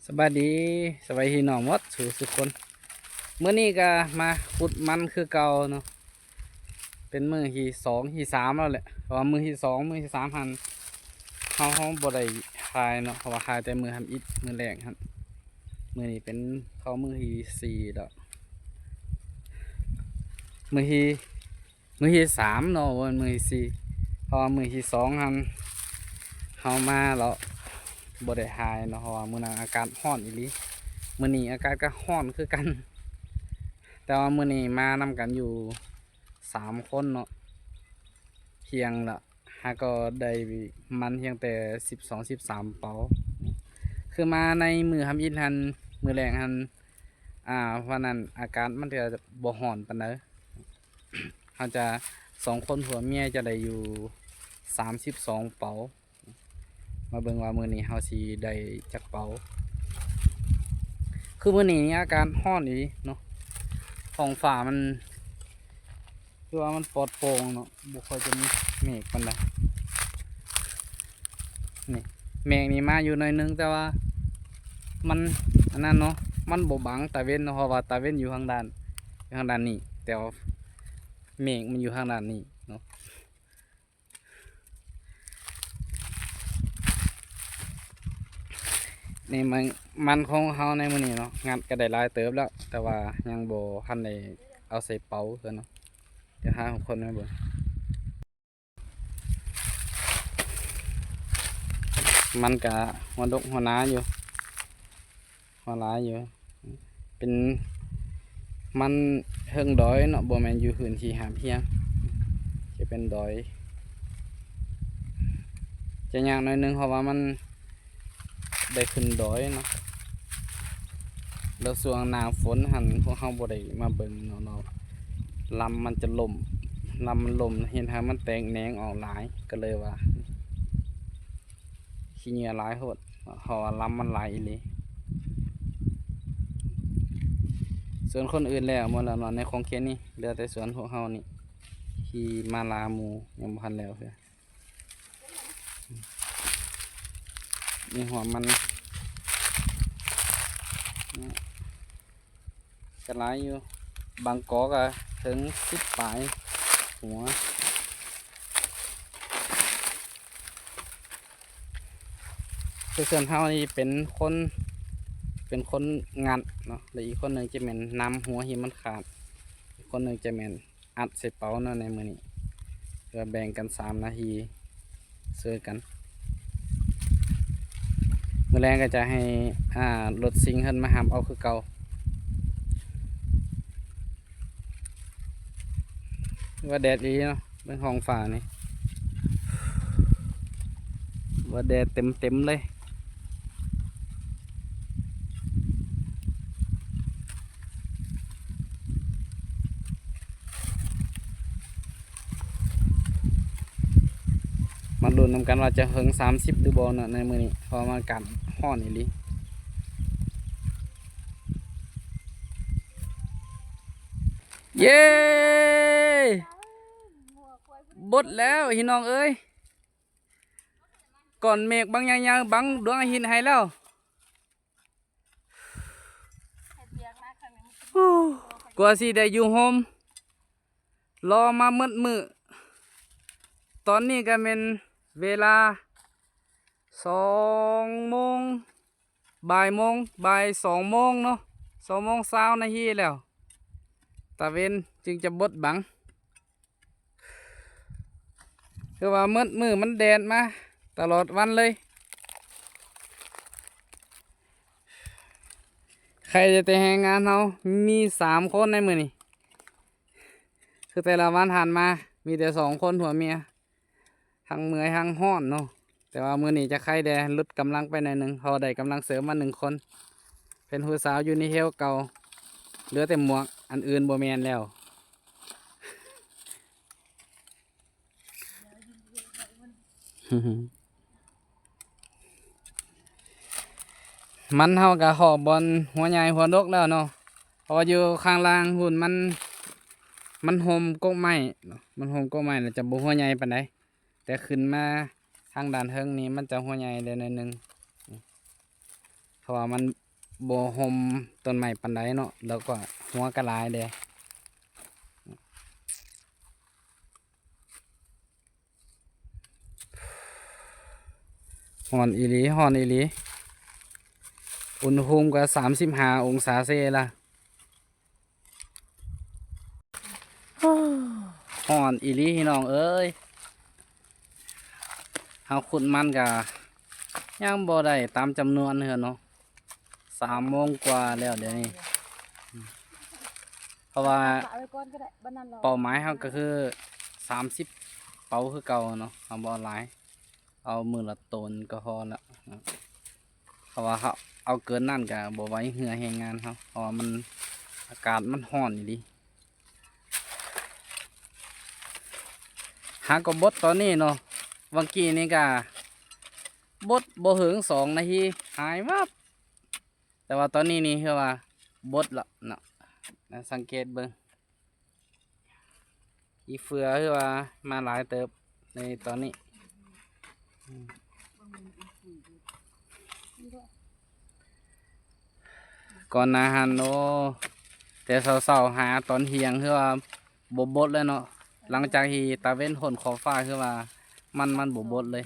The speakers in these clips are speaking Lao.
ສະບາຍດີ ສະບາຍດີພີ່ນ້ອງໝົດສູ່ສຸຄົນ. ມື້ນີ້ກໍມາຂຸດມັນຄືເກົ່າເນາະ ເປັນມື້ທີສອງທີສາມແລ້ວແຫຼະ ເພາະວ່າມື້ທີສອງມື້ທີສາມຫັ້ນ ເຮົາ ເຮົາບໍ່ໄດ້ຖ່າຍເນາະ ເພາະວ່າຖ່າຍແຕ່ມື້ທຳອິດມື້ແລກຫັ້ນ. ມື້ນີ້ເປັນເຂົ້າມື້ທີສີ່ແລ້ວ ມື້ທີ ມື້ທີສາມເນາະ ບໍ່ແມ່ນມື້ທີສີ່ ເພາະວ່າມື້ທີສອງຫັ້ນເຮົາມາແລ້ວບໍ່ໄດ້ຖ່າຍເນາະ ເພາະວ່າມື້ນັ້ນອາກາດຮ້ອນອີ່ຫຼີ. ມື້ນີ້ອາກາດກໍຮ້ອນຄືກັນ ແຕ່ວ່າມື້ນີ້ມານຳກັນຢູ່ສາມຄົນເນາະ ພຽງລະ ຫາກໍໄດ້ມັນພຽງແຕ່ສິບສອງ ສິບສາມເປົາ. ຄືມາໃນມື້ທຳອິດຫັ້ນ ມື້ແລກຫັ້ນ ອ່າ ວັນນັ້ນອາກາດມັນກໍບໍ່ຮ້ອນປານໃດ ເຮົາຈະ ສອງຄົນຜົວເມຍຈະໄດ້ຢູ່ສາມສິບສອງເປົາ. ມາເບິ່ງວ່າມື້ນີ້ເຮົາຊິໄດ້ຈັກເປົາ. ຄືມື້ນີ້ນີ້ອາກາດຮ້ອນອີ່ຫຼີເນາະ ທ້ອງຟ້າມັນ ຄືວ່າມັນປອດໂປ່ງເນາະ ບໍ່ຄ່ອຍຈະມີເມກປານໃດ. ນີ້ ເມກນີ້ມາຢູ່ໜ້ອຍໜຶ່ງ ແຕ່ວ່າມັນອັນນັ້ນເນາະ ມັນບໍ່ບັງຕາເວັນເນາະ ເພາະວ່າຕາເວັນຢູ່ທາງດ້ານ ຢູ່ທາງດ້ານນີ້ ແຕ່ວ່າເມກມັນຢູ່ທາງດ້ານນີ້ເນາະ. ນີ້ມັນ ມັນຂອງເຮົາໃນມື້ນີ້ເນາະ ງັດກໍໄດ້ຫຼາຍເຕີບແລ້ວ ແຕ່ວ່າຍັງບໍ່ທັນໄດ້ເອົາໃສ່ເປົາເທື່ອເນາະ. ດຽວຫາຄົນມາເບິ່ງ ມັນກະຫົວດົກຫົວໜາຢູ່ ຫົວຫຼາຍຢູ່ ເປັນມັນເທິງດອຍເນາະ ບໍ່ແມ່ນຢູ່ພື້ນທີ່ຫາບຮຽງ ຈະເປັນດອຍ ຈະຍາກໜ້ອຍໜຶ່ງ ເພາະວ່າມັນ ໄດ້ຂຶ້ນດອຍເນາະ ແລ້ວຊ່ວງໜ້າຝົນຫັ້ນ ພວກເຮົາບໍ່ໄດ້ມາເບິ່ງເນາະ ລຳມັນຈະລົ້ມ ລຳມັນລົ້ມເຮັດໃຫ້ມັນແຕກແໜງອອກຫຼາຍ ກໍເລີຍວ່າຂີ້ເຫຍື້ອຫຼາຍໂພດ ເພາະວ່າລຳມັນຫຼາຍອີ່ຫຼີ. ສ່ວນຄົນອື່ນແລ້ວໝົດແລ້ວເນາະ ໃນຂອງເຂດນີ້ ເຫຼືອແຕ່ສວນພວກເຮົານີ້ທີ່ມາລາໝູ່ຍັງບໍ່ທັນແລ້ວເທື່ອ. ມີຫົວມັນ ກໍຫຼາຍຢູ່ ບາງກໍກໍເຖິງສິບປາຍຫົວ. ຄືສ່ວນເຮົານີ້ເປັນຄົນ ເປັນຄົນງັດເນາະ ແລະ ອີກຄົນໜຶ່ງຈະແມ່ນນຳຫົວທີ່ມັນຂາດ ອີກຄົນໜຶ່ງຈະແມ່ນ ອັດໃສ່ເປົາເນາະໃນມື້ນີ້ ເພື່ອແບ່ງກັນສາມໜ້າທີ່ຊ່ວຍກັນ. ມື້ແລງກໍຈະໃຫ້ ອ່າ ລົດຊິງເພິ່ນມາຮັບເອົາຄືເກົ່າ. ວ່າແດດດີເນາະ ເບິ່ງທ້ອງຟ້ານີ້ ວ່າແດດເຕັມໆເລີຍ. ມາລຸ້ນນຳກັນວ່າຈະເຖິງສາມສິບຫຼືບໍ່ເນາະໃນມື້ນີ້ ເພາະວ່າອາກາດຮ້ອນອີ່ຫຼີ. ເຢ້! ບົດແລ້ວພີ່ນ້ອງເອີຍ. ກ້ອນເມກບັກໃຫຍ່ໆ ບັງດວງອາທິດໃຫ້ແລ້ວ. ກວ່າຊິໄດ້ຢູ່ໂຮມ ລໍມາໝົດມື້. ຕອນນີ້ກໍແມ່ນເວລາສອງໂມງ ບ່າຍໂມງ ບ່າຍສອງໂມງເນາະ ສອງໂມງຊາວນາທີແລ້ວ ຕາເວັນຈຶ່ງຈະບົດບັງ. ຄືວ່າໝົດມື້ມັນແດດມາຕະຫຼອດວັນເລີຍ. ໃຄແຕ່ແຮງງານເຮົາມີສາມຄົນໃນມື້ນີ້. ຄືແຕ່ລະວັນຜ່ານມາມີແຕ່ສອງຄົນຜົວເມຍ ທັງເມື່ອຍທັງຮ້ອນເນາະ. ແຕ່ວ່າມື້ນີ້ຈະໄຄແດ່ ຫຼຸດກຳລັງໄປໜ້ອຍໜຶ່ງ ເພາະໄດ້ກຳລັງເສີມມາໜຶ່ງຄົນ ເປັນຜູ້ສາວຢູ່ໃນແຖວເກົ່າ ເຫຼືອແຕ່ໝວກ ອັນອື່ນບໍ່ແມ່ນແລ້ວ. ມັນເຮົາກະຮອດບ່ອນຫົວໃຫຍ່ຫົວດົກແລ້ວເນາະ ເພາະວ່າຢູ່ຂ້າງລ່າງພຸ້ນມັນ ມັນຮົ່ມກົກໄມ້ເນາະ ມັນຮົ່ມກົກໄມ້ແລ້ວຈະບໍ່ຫົວໃຫຍ່ປານໃດ. ແຕ່ຂຶ້ນມາທາງດ້ານເທິງນີ້ມັນຈະຫົວໃຫຍ່ໄດ້ໜ້ອຍໜຶ່ງ. ເພາະວ່າມັນບໍ່ຮົ່ມຕົ້ນໄມ້ປານໃດເນາະ ແລ້ວກໍຫົວກໍຫຼາຍເດ້. ຮ້ອນອີ່ຫຼີ ຮ້ອນອີ່ຫຼີ ອຸນຫະພູມກໍສາມສິບຫ້າອົງສາເຊລະ. ຮ້ອນອີ່ຫຼີພີ່ນ້ອງເອີຍ. ເຮົາຂຸດມັນກະຍັງບໍ່ໄດ້ຕາມຈຳນວນເທື່ອເນາະ. ສາມໂມງກວ່າແລ້ວດຽວນີ້ ເພາະວ່າເປົ້າໝາຍເຮົາກໍຄືສາມສິບເປົາຄືເກົ່າເນາະ ເຮົາບໍ່ເອົາຫຼາຍ. ເອົາມື້ລະໂຕນກໍພໍລະ ເພາະວ່າເຮົາເອົາເກີນນັ້ນກໍບໍ່ໄຫວເຫື່ອແຮງງານເຮົາ ເພາະວ່າມັນ ອາກາດມັນຮ້ອນອີ່ຫຼີ. ຫາກໍບົດຕອນນີ້ເນາະ ຫວ່າງກີ້ນີ້ກໍບົດບໍ່ເຖິງສອງນາທີ ຫາຍວັບ. ແຕ່ວ່າຕອນນີ້ນີ້ຄືວ່າບົດລະເນາະ ສັງເກດເບິ່ງ ອີເຟືອຄືວ່າມາຫຼາຍເຕີບໃນຕອນນີ້. ກ່ອນໜ້າຫັ້ນ ໂອ້ ແຕ່ເຊົ້າໆຫາຕອນທ່ຽງຄືວ່າບໍ່ບົດເລີຍເນາະ. ຫຼັງຈາກທີ່ຕາເວັນໂຫນຂອບຟ້າຄືວ່າມັນ ມັນບໍ່ບົດເລີຍ.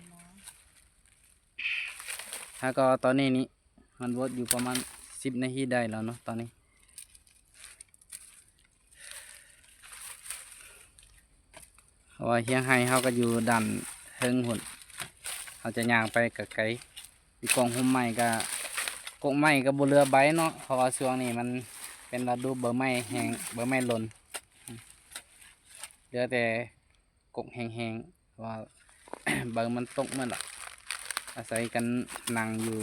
ແລ້ວກໍຕອນນີ້ນີ້ ມັນບົດຢູ່ປະມານສິບນາທີໄດ້ແລ້ວເນາະຕອນນີ້. ເພາະວ່າຮຽງໄຮ່ເຮົາກໍຢູ່ດ້ານເທິງພຸ້ນ ເຮົາຈະຍ່າງໄປກໍໄກ. ຢູ່ກ້ອງຮົ່ມໄມ້ກໍ ກົກໄມ້ກໍບໍ່ເຫຼືອໃບເນາະ ເພາະວ່າຊ່ວງນີ້ມັນເປັນລະດູໃບໄມ້ແຫ້ງ ໃບໄມ້ຫຼົ່ນ ເຫຼືອແຕ່ ກົກແຫ້ງໆ ເພາະວ່າໃບມັນຕົກໝົດລະ ອາໄສກັນນັ່ງຢູ່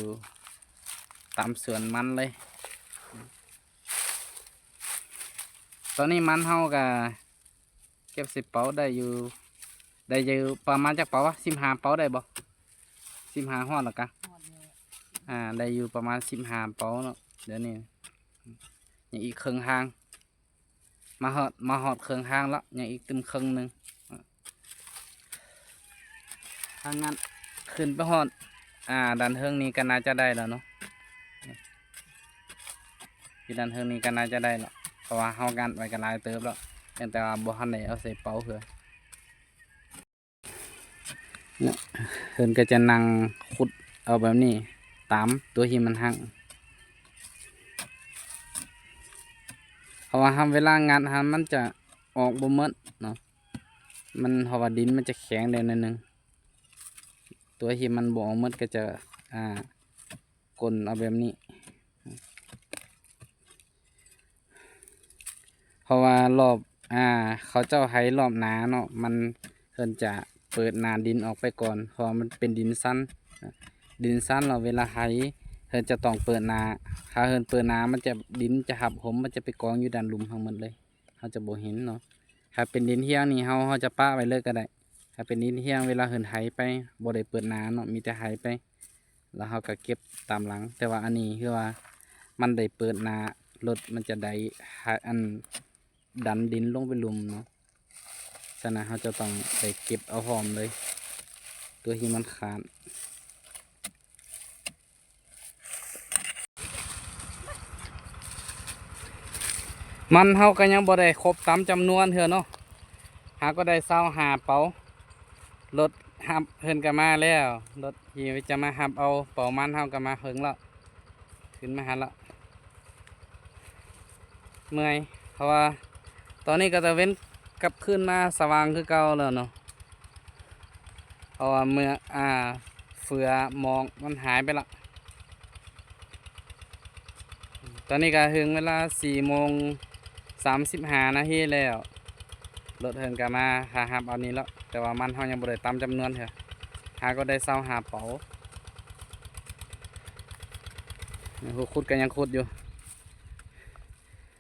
ຕາມສວນມັນເລີຍ. ຕອນນີ້ມັນເຮົາກະເກັບໃສ່ເປົາໄດ້ຢູ່ ໄດ້ຢູ່ປະມານຈັກເປົາວະ ສິບຫ້າເປົາໄດ້ບໍ່? ສິບຫ້າຮອດລະກະ ຮອດແລ້ວ ອ່າ ໄດ້ຢູ່ປະມານສິບຫ້າເປົາເນາະ. ດຽວນີ້ຍັງອີກເຄິ່ງທາງ. ມາຮອດ ມາຮອດເຄິ່ງທາງລະ ຍັງອີກຕື່ມເຄິ່ງໜຶ່ງ. ທາງນັ້ນຂຶ້ນໄປຮອດ ອ່າ ດ້ານເທິງນີ້ກໍໜ້າຈະໄດ້ແລ້ວເນາະ ຢູ່ດ້ານເທິງນີ້ກໍໜ້າຈະໄດ້ແລ້ວ ເພາະວ່າເຮົາງັດໄວ້ກໍຫຼາຍເຕີບແລ້ວ ພຽງແຕ່ວ່າບໍ່ທັນໄດ້ເອົາໃສ່ເປົາເທື່ອ. ເພິ່ນກໍຈະນັ່ງຂຸດເອົາແບບນີ້ ຕາມຕົວທີ່ມັນຫັກ ເພາະວ່າເວລາງັດຫັ້ນມັນຈະອອກບໍ່ໝົດເນາະ ມັນ ເພາະວ່າດິນມັນຈະແຂງແດ່ໜ້ອຍໜຶ່ງ ຕົວທີ່ມັນບໍ່ອອກໝົດກໍຈະ ອ່າ ກົ້ນເອົາແບບນີ້ ເພາະວ່າລອບ ອ່າ ເຂົາເຈົ້າໄຖລອບໜ້າເນາະ ມັນ ເພິ່ນຈະເປີດໜ້າດິນອອກໄປກ່ອນ ເພາະວ່າມັນເປັນດິນຊັນ ດິນຊັນແລ້ວເວລາໄຖ ເພິ່ນຈະຕ້ອງເປີດໜ້າ ຖ້າເພິ່ນເປີດໜ້າ ມັນຈະ ດິນຈະຮັບຫົມ ມັນຈະໄປກອງຢູ່ດ້ານລຸ່ມທັງໝົດເລີຍ ເຮົາຈະບໍ່ເຫັນເນາະ. ຖ້າເປັນດິນຮຽງນີ້ ເຮົາ ເຮົາຈະປະໄວ້ເລີຍກໍໄດ້ ຖ້າເປັນດິນຮຽງ ເວລາເພິ່ນໄຖໄປ ບໍ່ໄດ້ເປີດໜ້າເນາະ ມີແຕ່ໄຖໄປ ແລ້ວເຮົາກໍເກັບຕາມຫຼັງ. ແຕ່ວ່າອັນນີ້ຄືວ່າມັນໄດ້ເປີດໜ້າລົດ ມັນຈະໄດ້ ອັນ ດັນດິນລົງໄປລຸ່ມເນາະ ສະນັ້ນເຮົາຈະຕ້ອງໄດ້ເກັບເອົາພ້ອມເລີຍ ຕົວທີ່ມັນຂາດ. ມັນເຮົາກໍຍັງບໍ່ໄດ້ຄົບຕາມຈຳນວນເທື່ອເນາະ ຫາກໍໄດ້ຊາວຫ້າເປົາ. ລົດຮັບເພິ່ນກໍມາແລ້ວ ລົດທີ່ຈະມາຮັບເອົາເປົາມັນເຮົາກໍມາເຖິງແລ້ວ ຂຶ້ນມາຫັ້ນລະ. ເມື່ອຍ ເພາະວ່າຕອນນີ້ກໍຕາເວັນກັບຄືນມາສະຫວ່າງຄືເກົ່າແລ້ວເນາະ ເພາະວ່າເມື່ອ ອ່າ ເຟືອໝອກມັນຫາຍໄປລະ. ຕອນນີ້ກໍເຖິງເວລາສີ່ໂມງສາມສິບຫ້ານາທີແລ້ວ ລົດເພິ່ນກໍມາຫາຮັບເອົານີ້ແລ້ວ ແຕ່ວ່າມັນເຮົາຍັງບໍ່ໄດ້ຕາມຈຳນວນເທື່ອ ຫາກໍໄດ້ຊາວຫ້າເປົາ. ຜູ້ຂຸດກໍຍັງຂຸດຢູ່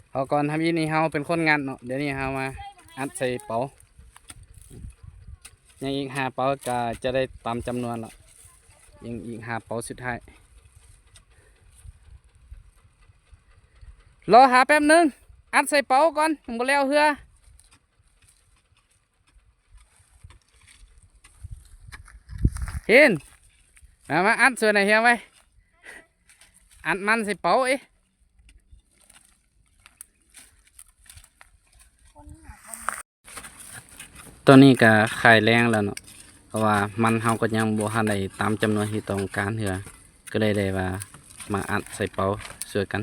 ເພາະກ່ອນທຳອິດນີ້ເຮົາເປັນຄົນງັດເນາະ ດຽວນີ້ເຮົາມາອັດໃສ່ເປົາ ຍັງອີກຫ້າເປົາກໍຈະໄດ້ຕາມຈຳນວນລະ ຍັງອີກຫ້າເປົາສຸດທ້າຍ. ລໍຖ້າແປັບໜຶ່ງ ອັດໃສ່ເປົາກ່ອນ ຍັງບໍ່ແລ້ວເທື່ອ. ເຫັນ ມາ ມາອັດສ່ວນໃຫ້ຮຽງໄວ້. ອັດມັນໃສ່ເປົາເອ. ຕອນນີ້ກະຂາຍແລງແລ້ວເນາະ ເພາະວ່າມັນເຮົາກໍຍັງບໍ່ທັນໄດ້ຕາມຈຳນວນທີ່ຕ້ອງການເທື່ອ ກໍເລີຍໄດ້ວ່າມາອັດໃສ່ເປົາຊ່ວຍກັນ.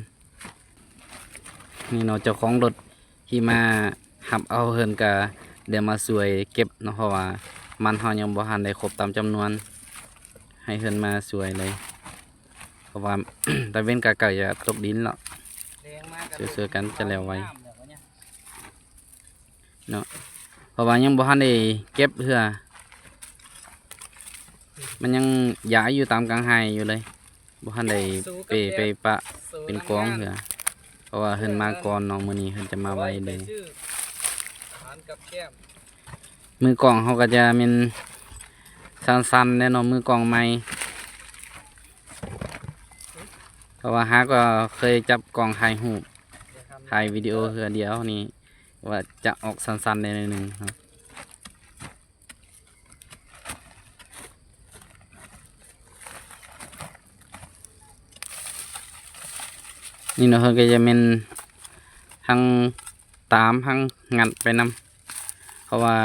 ນີ້ເນາະ ເຈົ້າຂອງລົດທີ່ມາຮັບເອົາເພິ່ນກະໄດ້ມາຊ່ວຍເກັບເນາະ ເພາະວ່າມັນເຮົາຍັງບໍ່ທັນໄດ້ຄົບຕາມຈຳນວນ ໃຫ້ເພິ່ນມາຊ່ວຍເລີຍ ເພາະວ່າຕາເວັນກະໃກ້ຈະຕົກດິນແລ້ວ ຊ່ວຍໆກັນຈະແລ້ວໄວເນາະ ເພາະວ່າຍັງບໍ່ທັນໄດ້ເກັບເທື່ອ ມັນຍັງຢາຍຢູ່ຕາມກາງໄຮ່ຢູ່ເລີຍ ບໍ່ທັນໄດ້ເປໄປປະເປັນກອງເທື່ອ ເພາະວ່າເພິ່ນມາກ່ອນເນາະ ມື້ນີ້ເພິ່ນຈະມາໄວເລີຍ. ມືກ້ອງເຮົາກໍຈະແມ່ນສັ່ນໆແດ່ເນາະ ມືກ້ອງໃໝ່ ເພາະວ່າຫາກໍເຄີຍຈັບກ້ອງຖ່າຍຮູບ ຖ່າຍວິດີໂອເທື່ອດຽວນີ້ ວ່າຈະອອກສັ່ນໆແດ່ໜ້ອຍໜຶ່ງເນາະ. ນີ້ເນາະ ເພິ່ນກໍຈະແມ່ນທັງຕາມທັງງັດໄປນຳ ເພາະວ່າ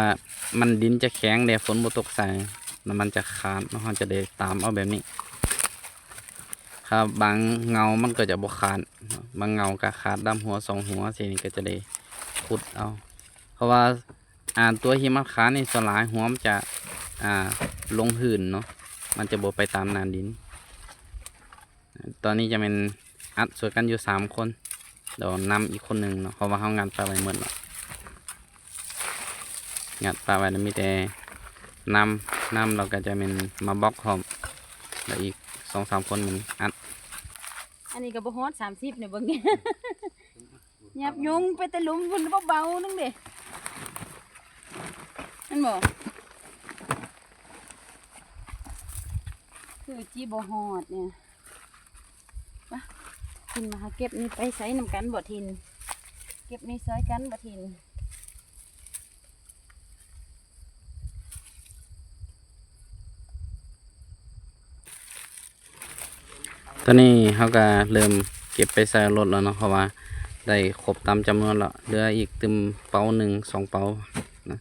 ມັນດິນຈະແຂງແດ່ ຝົນບໍ່ຕົກໃສ່ ແລ້ວມັນຈະຂາດເນາະ ເຮົາຈະໄດ້ຕາມເອົາແບບນີ້. ຖ້າບາງເຫງົ້າມັນກໍຈະບໍ່ຂາດເນາະ ບາງເຫງົ້າກໍຂາດດຳຫົວສອງຫົວ ຊີ້ນີ້ກໍຈະໄດ້ຂຸດເອົາ ເພາະວ່າ ອ່າ ຕົວທີ່ມັນຂາດນີ້ ສ່ວນຫຼາຍຫົວມັນຈະ ອ່າ ລົງພື້ນເນາະ ມັນຈະບໍ່ໄປຕາມໜ້າດິນ. ຕອນນີ້ຈະແມ່ນອັດຊ່ວຍກັນຢູ່ສາມຄົນ ແລ້ວນຳອີກຄົນໜຶ່ງເນາະ ເພາະວ່າເຮົາງັດປະໄວ້ໝົດແລ້ວ ງັດປະໄວ້ແລ້ວມີແຕ່ນຳ ນຳແລ້ວກໍຈະແມ່ນມາບລັອກພ້ອມ ແລ້ວອີກສອງສາມຄົນແມ່ນອັດ. ອັນນີ້ກໍບໍ່ຮອດສາມສິບນີ້ ເບິ່ງ ຫຍັບຍົງໄປແຕ່ຫຼຸມພຸ້ນ ເບົາໆໜຶ່ງເດ້ ແມ່ນບໍ່? ຄືຊິບໍ່ຮອດນີ້ ປະ ຂຶ້ນມາຫາເກັບນີ້ ໄປໃສນຳກັນບໍ່ ຖິ່ນ ເກັບນີ້ຊ່ອຍກັນບໍ່ ຖິ່ນ. ຕອນນີ້ເຮົາກໍເລີ່ມເກັບໄປໃສ່ລົດແລ້ວເນາະ ເພາະວ່າໄດ້ຄົບຕາມຈຳນວນແລ້ວ ເຫຼືອອີກຕື່ມເປົາໜຶ່ງສອງເປົານະ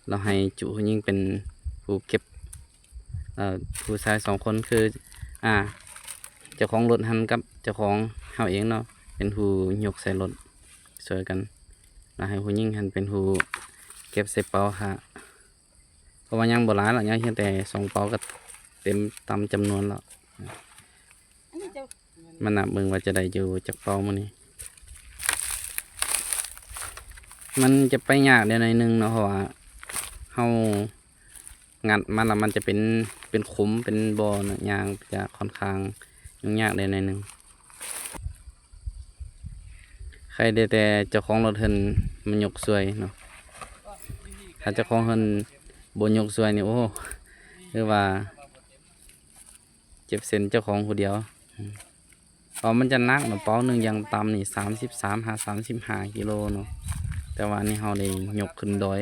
ແລ້ວໃຫ້ຈຸຜູ້ຍິງເປັນຜູ້ເກັບ ເອີ ຜູ້ຊາຍສອງຄົນ ຄື ອ່າ ເຈົ້າຂອງລົດຫັ້ນກັບເຈົ້າຂອງເຮົາເອງເນາະ ເປັນຜູ້ຍົກໃສ່ລົດຊ່ວຍກັນ ແລ້ວໃຫ້ຜູ້ຍິງຫັ້ນເປັນຜູ້ເກັບໃສ່ເປົາຫາ ເພາະວ່າຍັງບໍ່ຫຼາຍຫຼອກ ຍັງພຽງແຕ່ສອງເປົາກໍເຕັມຕາມຈຳນວນແລ້ວ. ມານັບເບິ່ງວ່າຈະໄດ້ຢູ່ຈັກເປົາມື້ນີ້ ມັນຈະໄປຍາກແດ່ໜ້ອຍໜຶ່ງເນາະ ເພາະວ່າເຮົາງັດມາແລ້ວມັນຈະເປັນ ເປັນຂຸມເປັນບໍ່ເນາະ ຍ່າງຈະຄ່ອນຂ້າງຫຍຸ້ງຍາກແດ່ໜ້ອຍໜຶ່ງ. ໃຄໄດ້ແຕ່ເຈົ້າຂອງລົດເພິ່ນມາຍົກຊ່ວຍເນາະ ຖ້າເຈົ້າຂອງເພິ່ນບໍ່ຍົກຊ່ວຍນີ້ ໂອ້ ຄືວ່າເຈັບເສັ້ນເຈົ້າຂອງຜູ້ດຽວ ເພາະມັນຈະໜັກເນາະ ເປົາໜຶ່ງຢ່າງຕ່ຳນີ້ສາມສິບສາມຫາສາມສິບຫ້າກິໂລເນາະ ແຕ່ວ່າອັນນີ້ເຮົາໄດ້ຍົກຂຶ້ນດອຍ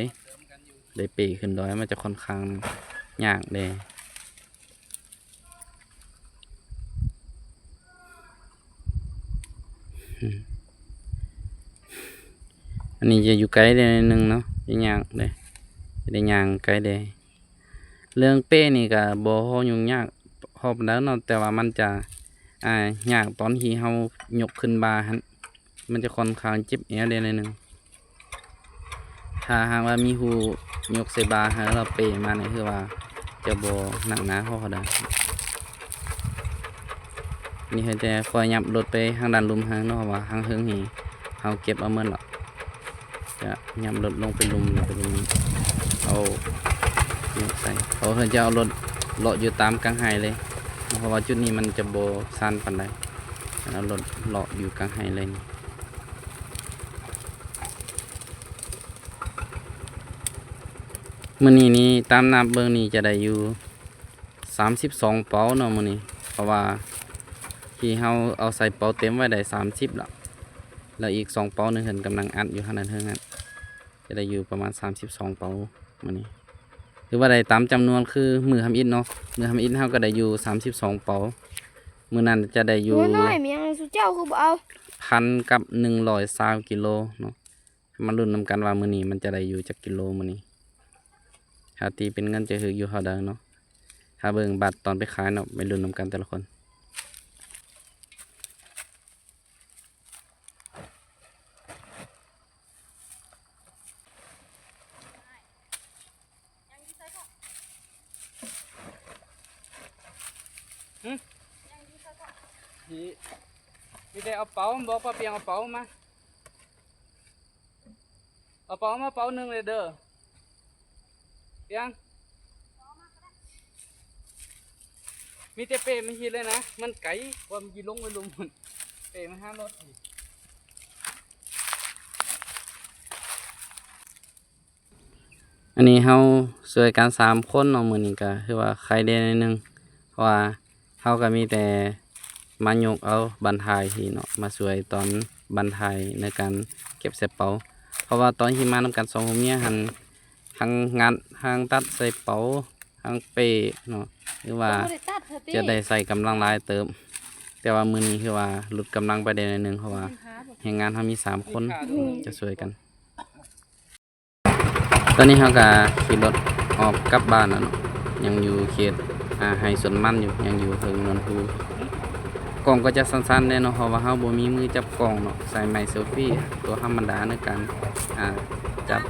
ໄດ້ເປ້ຂຶ້ນດອຍ ມັນຈະຄ່ອນຂ້າງຍາກແດ່. ອັນນີ້ຈະຢູ່ໄກແດ່ໜ້ອຍໜຶ່ງເນາະ ຈະຍາກເດ້ ຈະໄດ້ຍ່າງໄກແດ່. ເລື່ອງເປ້ນີ້ກໍບໍ່ພໍຫຍຸ້ງຍາກພໍປານໃດເນາະ ແຕ່ວ່າມັນຈະ ອ່າ ຍາກຕອນທີ່ເຮົາຍົກຂຶ້ນບ່າຫັ້ນ ມັນຈະຄ່ອນຂ້າງເຈັບແອວແດ່ໜ້ອຍໜຶ່ງ. ຖ້າຫາກວ່າມີຜູ້ຍົກໃສ່ບ່າໃຫ້ ແລ້ວເປ້ມານີ້ ຄືວ່າຈະບໍ່ໜັກໜາພໍປານໃດ. ນີ້ໃຫ້ແຕ່ຄ່ອຍຫຍັບລົດໄປທາງດ້ານລຸ່ມຫັ້ນເນາະ ເພາະວ່າທາງເທິງນີ້ເຮົາເກັບເອົາໝົດແລ້ວ ຈະຫຍັບລົດລົງໄປລຸ່ມ ແລ້ວກໍເອົາຍົກໃສ່ ເພາະວ່າເພິ່ນຈະເອົາລົດເລາະຢູ່ຕາມກາງໄຮ່ເລີຍ ເພາະວ່າຈຸດນີ້ມັນຈະບໍ່ຊັນປານໃດ ເອົາລົດເລາະຢູ່ກາງໄຮ່ເລີຍ. ມື້ນີ້ນີ້ຕາມນັບເບິ່ງນີ້ຈະໄດ້ຢູ່ສາມສິບສອງເປົາເນາະມື້ນີ້ ເພາະວ່າທີ່ເຮົາເອົາໃສ່ເປົາເຕັມໄວ້ໄດ້ສາມສິບລະ ແລ້ວອີກສອງເປົາໜຶ່ງເພິ່ນກຳລັງອັດຢູ່ຫັ້ນນະ ເທິງຫັ້ນ ຈະໄດ້ຢູ່ປະມານສາມສິບສອງເປົາມື້ນີ້ ຖືວ່າໄດ້ຕາມຈຳນວນຄືມື້ທຳອິດເນາະ ມື້ທຳອິດເຮົາກໍໄດ້ຢູ່ສາມສິບສອງເປົາ ມື້ນັ້ນຈະໄດ້ຢູ່ ໂອ້ຍ ນ້ອຍ ມີຫຍັງສູ່ເຈົ້າຄືບໍ່ເອົາ ພັນກັບໜຶ່ງຮ້ອຍຊາວກິໂລເນາະ. ມາລຸ້ນນຳກັນວ່າມື້ນີ້ມັນຈະໄດ້ຢູ່ຈັກກິໂລມື້ນີ້. ຖ້າຕີເປັນເງິນຈະຖືກຢູ່ເທົ່າໃດເນາະ. ຖ້າເບິ່ງບາດຕອນໄປຂາຍເນາະ, ໄປລຸ້ນນຳກັນແຕ່ລະຄົນ. ຫຶ? ມີ ມີແຕ່ເອົາເປົາ, ບອກປ້າປຽງເອົາເປົາມາ. ເອົາເປົາມາເປົາໜຶ່ງເລີຍເດີ. ປຽງ ມີແຕ່ເປ້ມາຮີດເລີຍນະ, ມັນໄກ ວ່າມັນຊິລົງໄປລຸ່ມພຸ້ນ. ເປ້ມາຫາລົດ. ອັນນີ້ເຮົາຊ່ວຍກັນສາມຄົນເນາະ, ມື້ນີ້ກໍຄືວ່າໄຄແດ່ໜ້ອຍໜຶ່ງ ເພາະວ່າເຮົາກໍມີແຕ່ມາຍົກເອົາບັ້ນທ້າຍທີ່ເນາະ, ມາຊ່ວຍຕອນບັ້ນທ້າຍໃນການເກັບໃສ່ເປົາ. ເພາະວ່າຕອນທີ່ມານຳກັນສອງຜົວເມຍຫັ້ນ ທັງງັດ ທັງຕັດໃສ່ເປົາ ທັງເປ້ເນາະ, ຄືວ່າຈະໄດ້ໃຊ້ກຳລັງຫຼາຍເຕີບ. ແຕ່ວ່າມື້ນີ້ຄືວ່າຫຼຸດກຳລັງໄປໄດ້ໜ້ອຍໜຶ່ງ ເພາະວ່າແຮງງານເຮົາມີສາມຄົນ ຈະຊ່ວຍກັນ. ຕອນນີ້ເຮົາກະຂີ່ລົດອອກກັບບ້ານແລ້ວເນາະ, ຍັງຢູ່ເຂດ ອາ ໄຮ່ສວນມັນຢູ່, ຍັງຢູ່ເທິງນວນພູ. ກ້ອງກໍຈະສັ່ນໆແດ່ເນາະ, ເພາະວ່າເຮົາບໍ່ມີມືຈັບກ້ອງເນາະ, ໃຊ້ໄມ້ເຊລຟີໂຕທຳມະດາໃນການ ອາ ຈັບ,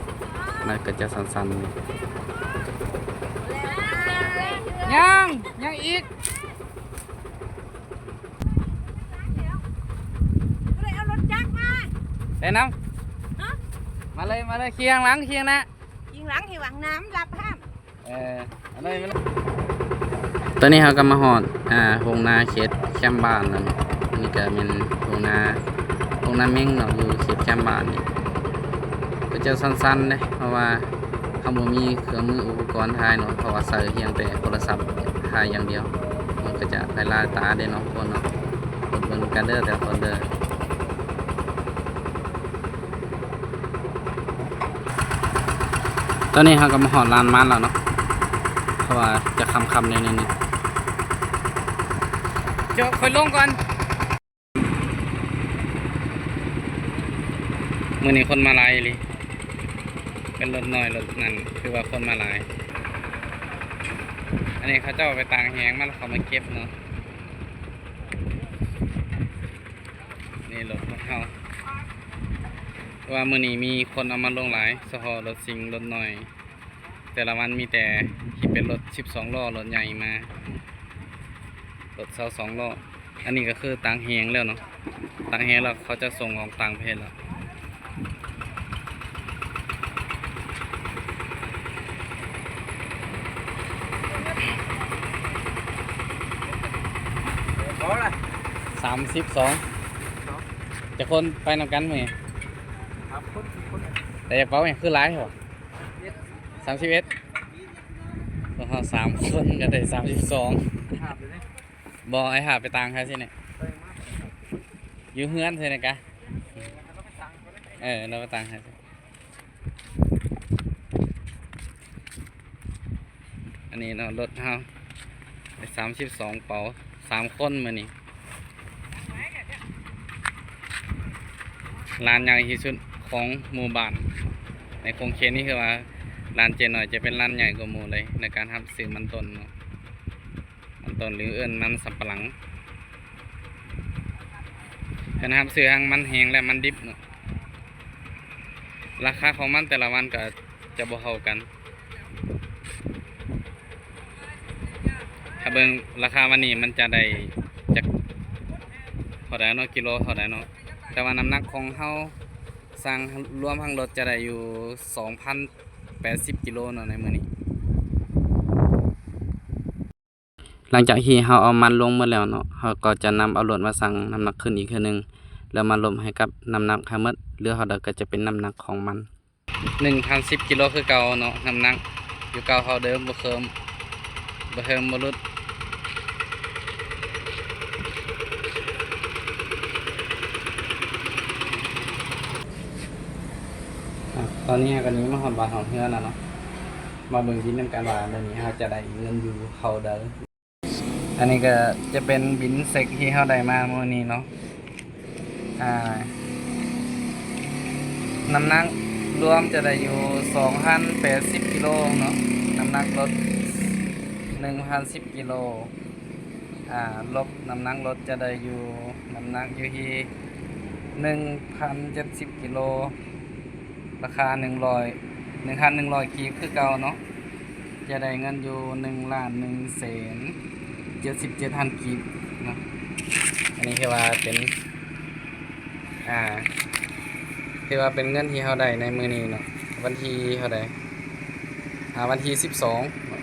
ມັນກໍຈະສັ່ນໆ. ຍັງ ຍັງອີກ. ເລີຍເອົາລົດຈັກມາ ໄປນຳ. ຮະ? ມາເລີຍ ມາເລີຍ, ຂີ່ຂ້າງຫຼັງ ຂີ່ຂ້າງໜ້າ. ຍິງຫຼັງ ທີ່ຫວັງນ້ຳລັບຫ້າມ. ເອີ ເອົາເລີຍ ມາເລີຍ. ຕອນນີ້ເຮົາກໍມາຮອດ ອາ ທົ່ງນາເຂດແຄມບ້ານແລ້ວເນາະ. ອັນນີ້ກໍແມ່ນທົ່ງນາ ທົ່ງນາເມັງເນາະ, ຢູ່ເຂດແຄມບ້ານນີ້. ກໍຈະສັ່ນໆເດ້ ເພາະວ່າເຮົາບໍ່ມີເຄື່ອງມືອຸປະກອນຖ່າຍເນາະ, ເພາະວ່າໃຊ້ພຽງແຕ່ໂທລະສັບຖ່າຍຢ່າງດຽວ. ມັນກໍຈະຫຼາຍໆຕາເດ້ເນາະ ທຸກຄົນເນາະ, ກົດເບິ່ງກັນເດີ ແຕ່ລະຄົນເດີ. ຕອນນີ້ເຮົາກໍມາຮອດລານມັນແລ້ວເນາະ, ເພາະວ່າຈະຄ່ຳໆແດ່ໜ້ອຍໜຶ່ງ. ເຈົ້າ ຂ້ອຍລົງກ່ອນ. ມື້ນີ້ຄົນມາຫຼາຍອີ່ຫຼີ, ເປັນລົດນ້ອຍລົດນັ້ນ ຄືວ່າຄົນມາຫຼາຍ. ອັນນີ້ເຂົາເຈົ້າໄປຕາກແຫ້ງມາ ແລ້ວເຂົາມາເກັບເນາະ. ນີ້ລົດຂອງເຮົາ, ເພາະວ່າມື້ນີ້ມີຄົນເອົາມາລົງຫຼາຍ, ສະເພາະລົດຊິງ ລົດນ້ອຍ. ແຕ່ລະວັນມີແຕ່ທີ່ເປັນລົດສິບສອງລໍ້ ລົດໃຫຍ່ມາ, ລົດຊາວສອງລໍ້. ອັນນີ້ກໍຄືຕາກແຫ້ງແລ້ວເນາະ, ຕາກແຫ້ງແລ້ວເຂົາຈະສົ່ງອອກຕ່າງປະເທດແລ້ວ. ສາມສິບສອງ. ຈັກຄົນໄປນຳກັນມື້ນີ້? ສາມຄົນ ສີ່ຄົນ. ແຕ່ກະເປົາຫຍັງຄືຫຼາຍແທ້ຫວາ? ສາມສິບເອັດ. ພວກເຮົາສາມຄົນກໍໄດ້ສາມສິບສອງ. ບໍ່, ອ້າຍຫາໄປຕາກໃຫ້ຊິນີ້. ຢູ່ເຮືອນຊິນີ້ກະ. ເອີ ລາວໄປຕາກໃຫ້. ອັນນີ້ເນາະ, ລົດເຮົາໄດ້ສາມສິບສອງເປົາ, ສາມຄົນມື້ນີ້. ລານໃຫຍ່ທີ່ສຸດຂອງໝູ່ບ້ານໃນຂົງເຂດນີ້ ຄືວ່າລານເຈນ້ອຍຈະເປັນລານໃຫຍ່ກວ່າໝູ່ເລີຍ ໃນການຮັບຊື້ມັນຕົ້ນເນາະ, ມັນຕົ້ນ ຫຼື ເອີ້ນມັນສຳປະຫຼັງ. ເພິ່ນຮັບຊື້ທັງມັນແຫ້ງ ແລະ ມັນດິບເນາະ. ລາຄາຂອງມັນແຕ່ລະວັນກໍຈະບໍ່ເທົ່າກັນ. ຖ້າເບິ່ງລາຄາວັນນີ້ມັນຈະໄດ້ຈັກເທົ່າໃດເນາະ, ກິໂລເທົ່າໃດເນາະ, ແຕ່ວ່ານ້ຳໜັກຂອງເຮົາສັ່ງລວມທັງລົດຈະໄດ້ຢູ່ສອງພັນແປດສິບກິໂລເນາະ ໃນມື້ນີ້. ຫຼັງຈາກທີ່ເຮົາເອົາມັນລົງໝົດແລ້ວເນາະ, ເຮົາກໍຈະນຳເອົາລົດມາຊັ່ງນ້ຳໜັກຂຶ້ນອີກເທື່ອໜຶ່ງ ແລ້ວມາລົບໃຫ້ກັບນ້ຳໜັກທັງໝົດ ເຫຼືອເທົ່າໃດກໍຈະເປັນນ້ຳໜັກຂອງມັນ. ໜຶ່ງພັນສິບກິໂລຄືເກົ່າເນາະ, ນ້ຳໜັກຢູ່ເກົ່າເທົ່າເດີມ, ບໍ່ເພີ່ມ ບໍ່ເພີ່ມ ບໍ່ຫຼຸດ. ອ່ະ ຕອນນີ້ເຮົາກໍໜີມາຮອດບ້ານຮອດເຮືອນແລ້ວເນາະ, ມາເບິ່ງບິນນຳກັນວ່າມື້ນີ້ເຮົາຈະໄດ້ເງິນຢູ່ເທົ່າໃດ. ອັນນີ້ກໍຈະເປັນບິນເຊັກທີ່ເຮົາໄດ້ມາມື້ນີ້ເນາະ. ອ່າ ນ້ຳໜັກລວມຈະໄດ້ຢູ່ສອງພັນແປດສິບກິໂລເນາະ, ນ້ຳໜັກລົດໜຶ່ງພັນສິບກິໂລ. ອ່າ ລົບນ້ຳໜັກລົດຈະໄດ້ຢູ່ ນ້ຳໜັກຢູ່ທີ່ໜຶ່ງພັນເຈັດສິບກິໂລ, ລາຄາໜຶ່ງຮ້ອຍ ໜຶ່ງພັນໜຶ່ງຮ້ອຍກີບຄືເກົ່າເນາະ. ຈະໄດ້ເງິນຢູ່ໜຶ່ງລ້ານໜຶ່ງແສນເຈັດສິບເຈັດພັນກີບເນາະ. ອັນນີ້ຄືວ່າເປັນ ອ່າ ຖືວ່າເປັນເງິນທີ່ເຮົາໄດ້ໃນມື້ນີ້ເນາະ. ວັນທີເທົ່າໃດ? ອ່າ ວັນທີສິບສອງເນາະ,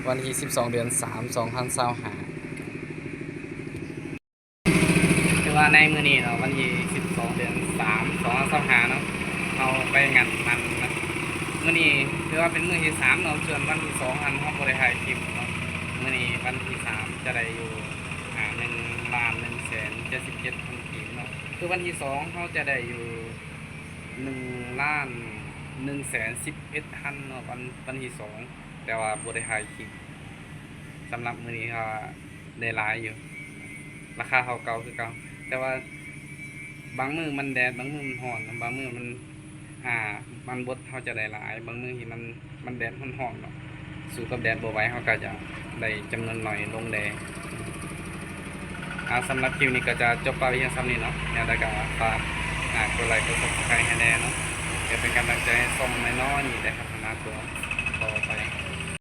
ວັນທີສິບສອງ ເດືອນສາມ ສອງພັນຊາວຫ້າ. ຄືວ່າໃນມື້ນີ້ເນາະ ວັນທີສິບສອງ ເດືອນສາມ ສອງພັນຊາວຫ້າເນາະ, ເຮົາໄປງານມັນເນາະ. ມື້ນີ້ຖືວ່າເປັນມື້ທີສາມເນາະ, ສ່ວນວັນທີສອງຫັ້ນເຮົາບໍ່ໄດ້ຖ່າຍຄລິບເນາະ. ມື້ນີ້ວັນທີສາມຈະໄດ້ຢູ່ ອ່າ ໜຶ່ງລ້ານໜຶ່ງແສນເຈັດສິບເຈັດພັນກີບເນາະ. ຄືວັນທີສອງເຮົາຈະໄດ້ຢູ່ໜຶ່ງລ້ານໜຶ່ງແສນສິບເອັດພັນເນາະ, ວັນ ວັນທີສອງ, ແຕ່ວ່າບໍ່ໄດ້ຖ່າຍຄລິບ. ສຳລັບມື້ນີ້ກໍໄດ້ຫຼາຍຢູ່, ລາຄາເທົ່າເກົ່າຄືເກົ່າ, ແຕ່ວ່າບາງມື້ມັນແດດ ບາງມື້ມັນຮ້ອນ, ບາງມື້ມັນ ອ່າ ມັນບົດເຮົາຈະໄດ້ຫຼາຍ, ບາງມື້ທີ່ມັນ ມັນແດດຮ້ອນໆເນາະ, ສູ້ກັບແດດບໍ່ໄຫວ ເຮົາກໍຈະໄດ້ຈຳນວນໜ້ອຍລົງແດ່. ອ່າ ສຳລັບຄລິບນີ້ກໍຈະຈົບໄປພຽງສ່ຳນີ້ເນາະ. ແນວໃດກໍຝາກ ອ່າ ກົດໄລ ກົດ Subscribe ໃຫ້ແດ່ເນາະ, ເພື່ອເປັນກຳລັງໃຈໃຫ້ຊ່ອງນ້ອຍໆນີ້ໄດ້ພັດທະນາຕົວຕໍ່ໄປ.